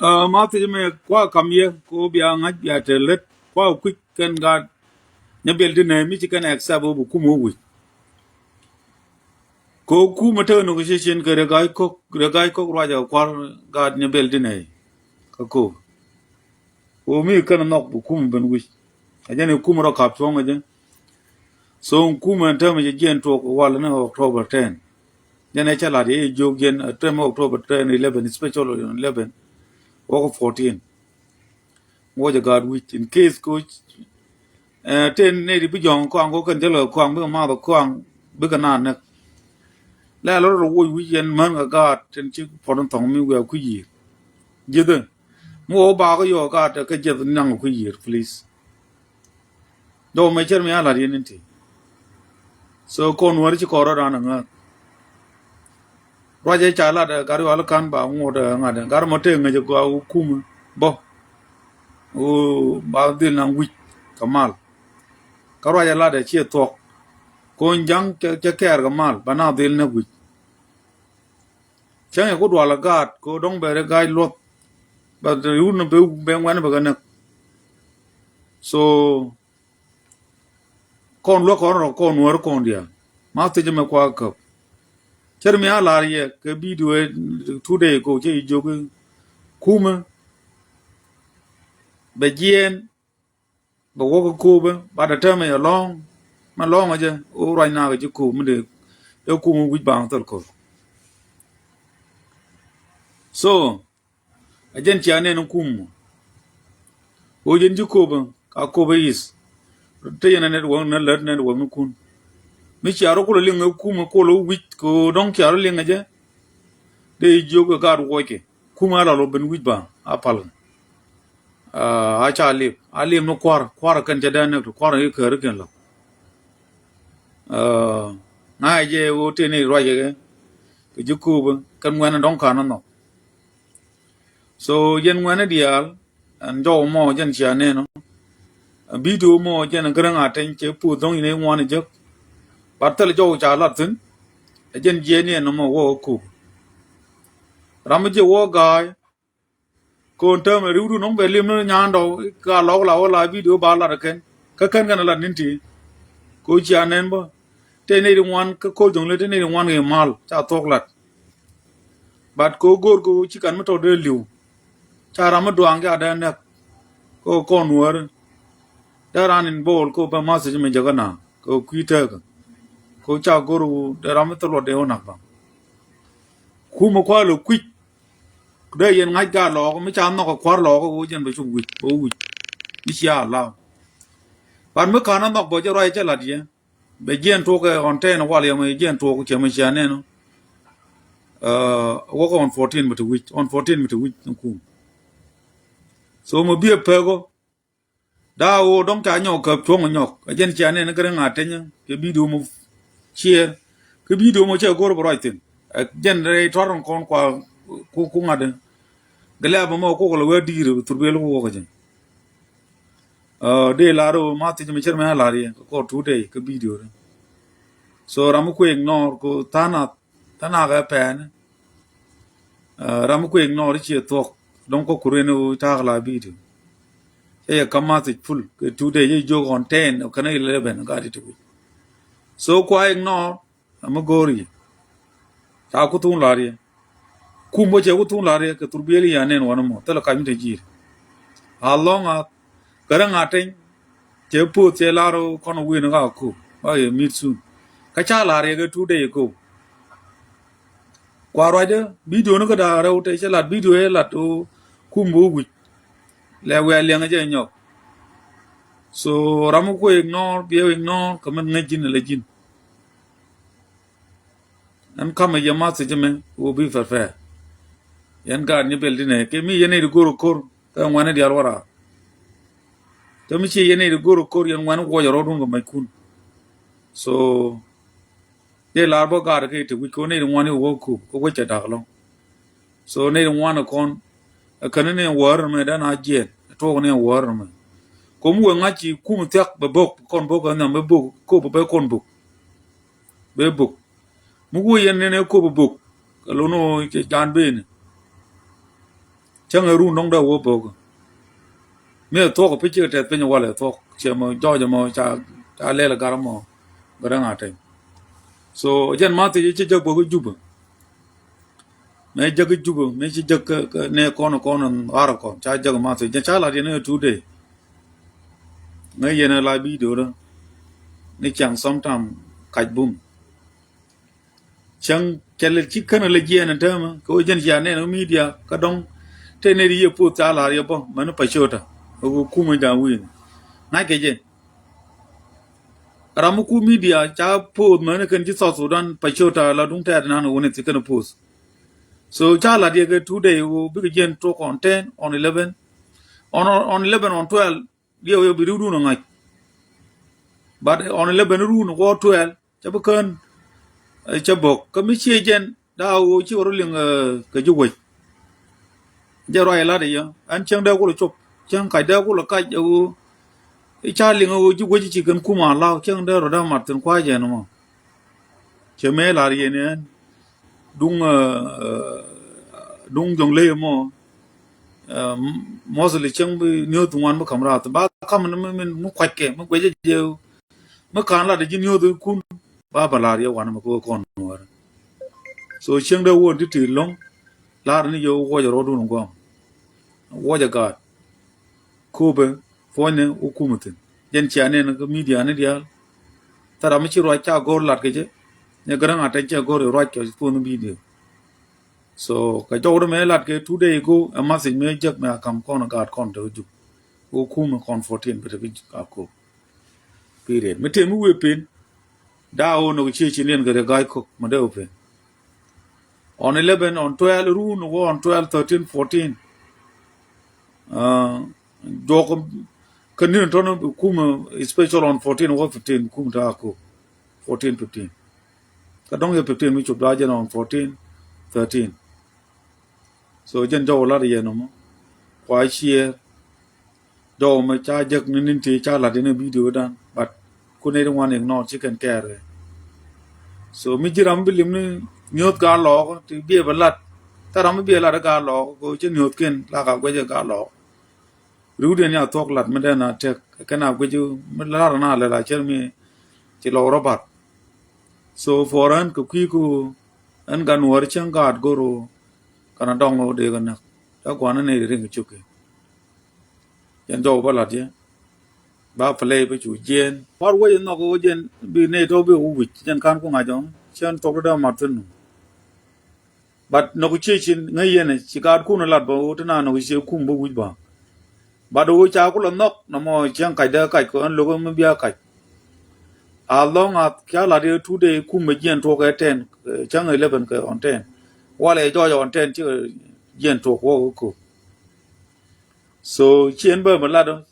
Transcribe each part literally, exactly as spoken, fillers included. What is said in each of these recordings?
Ɛ, ma thiec mɛ kua kam yɛ ko bia ŋa̱c bia te lät kua kui̱c kɛn gaat nyɛ biɛl ti nɛ mi ci kɛn accept wä bi kum wä wi̱c. Ko kum ɛ tek negotiation kɛ rɛ ga̱c kok rɛ ga̱c kok ruacɛ kuar gaat nyɛ biɛl ti nɛ. Kä ko ko mi kɛn nhɔk bi kum ben wi̱c. A jɛn i̱ kum rɔ kap cuɔ̱ŋ a jɛ. So kum ɛn tɛm a jɛ jiɛn tuɔk wal ni October ten. Jɛn ɛ cä lat yɛ jiök jɛn a tɛm October ten, eleven, special eleven wä kɛ fourteen. Wä jɛ gaat wi̱c in case ko ten nɛy di bi jɔ̱ɔ̱ŋ kɔaŋ ko kɛn jälɛ kɔaŋ bikɛ math kɔaŋ bikɛ naan näk. Lɛ lɔ rɔ woc wi̱c yɛn män kɛ gaat tin ci puɔt in thɔŋ mi wiaa kui̱ yiëër. Ji̱thɛ mi wä bakä yɔɔ gaat ɛ kä jiɛth naŋ kui̱ yiëër please. Dɔw mɛ cär mi a lat yɛn in ti. So kɔn wär ci kɔn rɔ dan a ŋäk. Ruacɛ ca lat ɛ gar yual kan ba ŋot ɛ ŋa̱t ɛ gar mɔ tëë ŋäc ɛ gɔaa wä kumä bä. Wä ba dhil naŋ wi̱c kɛ mal. Kä ruacɛ lat ɛ ciɛ thuɔk. Kon ja̱ŋ cɛ kɛɛr kɛ mal ba na dhil näk wi̱c. Cäŋ yɛ ku dual a gaat ko dɔ̱ŋ bɛ ri ga̱a̱c luɔth. Bɛ ri wun bɛ bɛ ŋuɛn bɛ kɛ näk. So kɔn luäk kɔn rɔ kɔn wär kɔn diaal. Ma thiec mɛ kua käp. Cär mi a lar yɛ kɛ video two day ko cɛ jiök kumä bɛ jiɛɛn. Bɛ wä kɛ ko̱o̱pä ba dɛ tɛmɛ yɛ lɔ̱ŋ. Mɛ lɔ̱ŋ a jɛ o ruac nak a ji̱ ko̱o̱p mi dee dee kum wi̱c baŋ thil ko̱o̱p. So a jɛn cia nɛn kum mɔ. Ɣöö jɛn ji̱ ko̱o̱pä ka ko̱o̱pä is. Te yɛn a network ni lät network ni kun. Mi cia rɔ kulɛ liŋ ɛ kum ɛ kulɛ wi̱c kɛ ɣöö dɔ̱ŋ cia rɔ liŋ ɛ jɛ. Dee jiök ɛ gaat wuɔckɛ. Kum a lɔ lɔ ben wi̱c ba a pal. A ca lip a lip ni kuar kuar kɛn cɛ dee nek ti kuar i̱ kääri kɛn lɔ. Ŋa̱c jɛ ɣöö tëë ni ruac kɛ kɛ ji̱ kuupä kɛn ŋuɛn dɔ̱ŋ ka̱n ni nhɔk. So jɛn ŋuɛn diaal ɛn jɔw mɔ jɛn cia nɛn ɔ. Video mɔ jɛn gɛrɛŋ a teny cɛ puth dɔ̱ŋ in i̱ ŋuan jek. Bat thil jɔw ca lat thi̱n. Ɛ jɛn jiɛn ni ɛn mɔ wä kup. Ram mi jiɛ wä ga̱a̱c. Ko̱n täämɛ riwdu nɔŋ bɛ lim ni nyan dɔw ka lɔk la wä la video ba lat kɛn kä kɛn kɛn lat nin ti. Ko cia nɛn bä te nɛy di ŋuan kä ko̱l jo̱ŋ le te nɛy di ŋuan kɛ mal ca thuɔk lat. Bat ko go̱r ko ci kan mi tɔt dee li̱w. Ca ram mi duaŋ ca dee nɛk. Ko kɔn wääri dee ran in bo̱o̱l ko bɛ message mi jäkä na ko kui̱ tɛɛkä. Ko ca go̱r wu dee ram mi thil luɔt dee wä nak baŋ. Kumɛ kual ɛ kui̱c. Dee yɛn ŋa̱c gaa lɔɔk mi ca nhɔk ɛ kua̱r lɔɔk ɛ ɣöö jɛn bɛ cuk wi̱c bɛ wi̱c. Mi cia law. Bat mi ka̱n a nhɔk bä jɛ ruac cɛ lat yɛ. Bɛ jiɛn tuɔk ɛ ɣɔn tɛn wal yɛ mɛ jiɛn tuɔk cɛ mɛ cia nɛn ɔ. Wä kɛ ɣɔn fourteen mi ti wi̱c ɣɔn fourteen mi ti wi̱c ni kum. So mɛ biɛ pek ɔ. Daa ɣöö dɔ̱ŋ ca nyɔk käp cuɔ̱ŋ nyɔk ɛ jɛn cia nɛn kä ri ŋa̱t tenyä kɛ bidio mɔ. Ciɛɛr kɛ bidio mɔ cɛ go̱r bɛ ruac thi̱n. Ɛ jɛn rɛy tɔr in kɔn kua ku ku ŋa̱t. Gɛ lɛ bä mɔ kok lɛ wee di̱i̱r thurbiɛl ku wok ɛ jɛn. Dee lar ɣöö ma thiec mɛ cär mɛ a lar yɛ kɛ kɔr tuut dee kɛ bidio ri. So ram mi kuëëk nɔɔr ku tha̱a̱ŋ nath. Tha̱a̱ŋ nath kɛ pɛɛni. Ram mi kuëëk nɔɔr i̱ ciɛ thuɔ̱k dɔ̱ŋ kɔk ku rueni ɣöö ta̱a̱k la bidio. Cä yɛ ka̱m math i̱ pul kɛ tuut dee yɛ jiök ɣɔn ten kɛn eleven gat i̱ ti wi̱c. So kua ignore ram mi go̱o̱r yɛ. Ca ku thuŋ la̱r yɛ. Kum bä cɛ ku thuŋ la̱r yɛ kɛ thurbiɛl i̱ ya nɛn wanɛ mɔ thilɛ kac mi te ji̱i̱r. As long as Gärä ŋa̱t teny cɛ poth cɛ lar kɔn wi̱n ka ko ba yɛ meet soon. Kä ca lar yɛ kɛ two day ago. Kua ruacdä bidio ni kä da̱a̱ rɛw te cɛ lat bidio yɛ lat o kum bi wi̱c. Lɛ wiaa liɛŋ jɛ nyɔk. So ram mi kuɛ ignore biɛ ignore kɛ mɛn ŋäc ji̱n lɛ ji̱n. Ɛn kamɛ yɛ math cɛ mɛ wä bi fɛr fɛr. Yɛn gaat ni bɛl dinɛ kɛ mi yɛn ni di go̱r ko̱r. Kä ŋuɛni dial wä raar. Kä mi ci yɛn nɛy ti go̱r ko̱r yɛn ŋuɛni wuɔcɛ rɔɔdun kɛ mackun. So dee lar bä gaat kɛ ti wi̱c kɛ nɛy ti ŋuɛni wä kup kɛ wec kɛ da̱k lɔ̱ŋ. So nɛy ti ŋuɛni kɔn ɛ käni ni wäär mɛ dan a jiɛn ɛ tuɔk ni wäär mɛ. Ko̱m wee ŋa̱c ci kum thiak bɛ bok kɔn bok kɛ nhiam bɛ bok kop bɛ kɔn bok. Bɛ bok mi wee yɛn nɛn ɛ kop bɛ bok kɛ lo̱n ɔ cɛ jan beni. Cäŋ ɛ run dɔ̱ŋ dee wä bok. Mi ɛ thuɔ̱k ɛ pi̱c cikɛ tɛth piny walɛ thuɔ̱k. Ciɛ mɔ jɔɔc ɛmɔ ca, ca lɛl ɛ gar ɛmɔ. Gɛ dee ŋa̱ tɛny. So jɛn ma thiec ci jek bok kä Jubɛ. Mëë jäk kä Jubɛ, mëë ci jäk kä, kä nɛ kɔn kɔn ɣar kɔn ca jäk ma thiec. Jɛn ca lat yɛn ɛ two day. Ŋäc yɛn ɛ la video dä. Ni ciaŋ sometime kac bum. Cäŋ cɛ lɛ ci känɛ lɛ jiɛɛn ɛn täämɛ kɛ ɣöö jɛn cia nɛn ɣä media kä dɔ̱ŋ. Tëë nɛy ti yɛ poth ca la̱r yɛ bä mäni Pacota ɣöö kumɛ ja̱a̱ŋ wi̱i̱ni. Ŋa̱ckɛ jɛ. Ram mi ku media ca poth mäni kɛn ji̱ South Sudan Pacota la duŋ tɛɛt nan ɣöö ni thi kɛn poth. So ca la̱t yɛ kɛ two day ɣöö bikɛ jiɛn tuɔk on ten, on eleven, on, on eleven, on twelve. Diɛ ɣöö yɛ bi riwdun ɛ ŋa̱c. But on eleven run wä twelve. Cä bi kään, eh, cä bok. Kä mi cië jɛn, daa ɣöö ci wä rɔ liŋ, eh, kɛ ji̱ wec. Jɛ ruac lat i̱ yɛ. Ɛn cäŋ dee kulɛ cop. Cäŋ kac dee kulɛ kac ɛ ɣöö. I̱ ca liŋ ɛ ɣöö ji̱ wec ci kɛn kum a la̱w. Cäŋ dee rɔ dee mat thi̱n kua̱c jɛn ɛmɔ. Cɛ mëë lar yɛn ɛn. Duŋ, eh, eh, duŋ Jɔŋley ɛmɔ. Eh, mostly cäŋ bi niöth ŋuan bi ka̱m rath. Ba ka̱m ni mi, mi, mi kuackɛ, mi guecä jɛ. Mi ka̱n lat ji̱ niöth kun ba ba la̱r yɛ wanɛ mi kɛ kɔn nuɔ̱ɔ̱r. So cieŋ dee wuɔ̱n ti ti lɔ̱ŋ la̱r ni yɛ wuɔcɛ rɔɔdun gua̱a̱m. Wuɔcɛ gaat. Köpɛ puɔ̱nynɛ wä kumɛ thi̱n. Jɛn cia nɛn kä media ni diaal. Thara mi ci ruac ca go̱r lat kɛ jɛ. Ni gäräŋ a tɛn cɛ go̱r ruac kɛ puɔ̱n media. So kɛ jɔwdä mëë lat kɛ two day ago, ɛ message mëë jek mëë a ka̱m kɔn gaat kɔn te wä juk. Wä kumɛ kɔn fourteen bɛ te bi a kop. Period. Mi tëë mi wëë pen. Daa wä nɔk cië ci niɛn kɛ rɛ ga̱a̱c kok mɛ dee wä pen. On eleven, on twelve, run wä on twelve, thirteen, fourteen. Uh, juɔk kä ni̱n tɔn kumɛ special on fourteen wä fifteen kumɛ te a kop. Fourteen, fifteen. Kä dɔ̱ŋ yɛ fifteen mi cop daa jɛn on fourteen, thirteen. So jɛn jɔw lat yɛn ɔmɔ. Kua ciɛ. Jɔw mɛ ca jek ni ni̱n ti ca lat in a video dan. But kun nɛy ti ŋuan ignore ci kɛn kɛɛr kɛ. So mi ji̱ ram bi lim ni niöth gaa lɔɔk ti biɛ bɛ lat. Thara mi biɛ lat gaa lɔɔk ko ci niöth ken la ka guɛcɛ gaa lɔɔk. Riwdiɛn ya thuɔ̱k lat mi dɛn a tɛk kɛn a guic mi lar na lɛl a cɛr mi ci lɔk rɔ bat. So for ɣän kɛ kui̱ ku ɣän gan wäär cäŋ gaat go̱r ɣöö kɛn a dɔŋ ɣöö dee kɛ näk. Ca gua̱n ni nɛy ri riŋ kɛ cuk kɛ. Yɛn jɔw bä lat yɛ ba play bä cu jiɛɛn. War wec nhɔk ɣöö jɛn bi nɛy tɔ̱ bi wä wi̱c jɛn kan ku ŋa̱c ɔŋ cɛn thuɔ̱k dee mat thi̱n nu. But nɔk ciec cin ŋäc yɛn ci gaatkun lat bä ɣöö ti na nɔk ciec kum bä wi̱c bä. But ɣöö ca kulɛ nhɔk nɔmɔ cäŋ kac dee kac kɛ ɣän lo̱k mi bia kac. As long as ca lat yɛ two day kum bɛ jiɛn tuɔk ɛ ten, eh, cäŋ eleven kɛ on ten. Walɛ jɔɔc on ten cikɛ jiɛn tuɔk wä ɣöö köp. So ciɛn bä mi lat ɔ.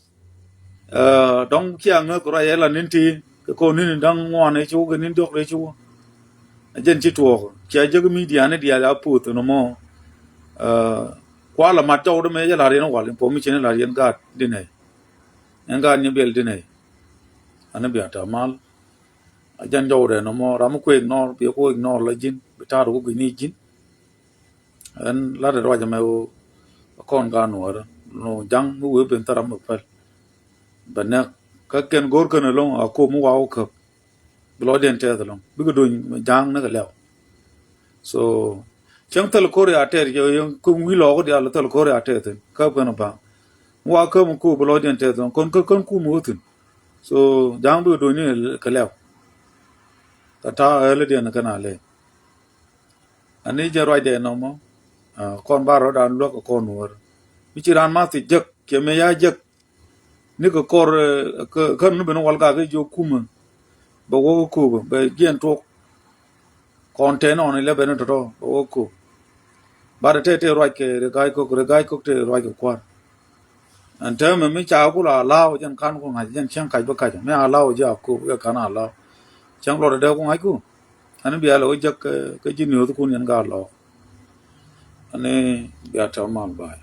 Eh, dɔ̱ŋ cia ŋäth kɛ ruac ɛ la ni̱n ti kɛ kɔn ni̱n da̱ŋ ŋuan ɛ ci wä kɛ ni̱n diɔ̱k ɛ ci wä. Ɛ jɛn ci tuɔɔk cia jek media ni diaal a poth nɔmɔ. Eh, kua la mat jɔwdä mɛ jɛ lar yɛn wal information lar yɛn gaat dinɛ. Yɛn gaat ni biɛl dinɛ. Ani bia ta mal. A jɛn jɔwdɛ nɔmɔ ram mi kuɛ ignore bia kuɛ ignore la ji̱n bi tar wä guini ji̱n. Ɛn lat ruac ɛmɛ ɣöö kɔn ka nuɔɔrä nɔ ja̱ŋ mi wee ben thäram mi päl. Bɛ nɛk kä kɛn go̱r kɛn ɛlɔ̱ŋ a kop mi wa wä käp. Bi lɔcdiɛn tɛth ɛlɔ̱ŋ bikɛ duny ja̱ŋ ni kɛ lɛw. So cäŋ thäl ko̱r ya tɛth jɛ yɛn kä wi̱i̱ lɔɔk diaal thäl ko̱r ya tɛth in käp kɛn ɛ ba̱ŋ. Mi wa käp mi kop bi lɔcdiɛn tɛth ɛlɔ̱ŋ kɔn kä kän kum wä thi̱n. So ja̱ŋ bikɛ duny ni kɛ lɛw. Kä ta̱a̱ ɣälidiɛn kɛn a lɛ. Ani jɛ ruacdɛ nɔmɔ. Ah, kɔn ba rɔ̱dan luäk kɛ kɔn wär. Mi ci raan ma thi jek kiɛ mi ya jek. Ni kɛ kɔr, eh, kɛ, kän ni ben wal gak i̱ jiɔ kumä. Bɛ wä kä köpä bɛ jiɛn tuɔk. Kɔn ten on eleven tɔtɔ bɛ wä kä köp. Bat tɛ tɛ ruac kɛ ri ga̱a̱c kok, ri ga̱a̱c kok tɛ ruac kɛ kua̱r. Ɛn täämɛ mi ca ku la law jɛn kan ku ŋa̱c jɛn cäŋ kac bä kac mi a law jɛ a kop kɛ kan a law. Cäŋ luɔt dee ku ŋa̱c ku. Ɛn bia lɛ wä jek kɛ, kɛ ji̱ niöth kun yɛn ka lɔɔk. Ɛn bia tɛm mal ba̱a̱c.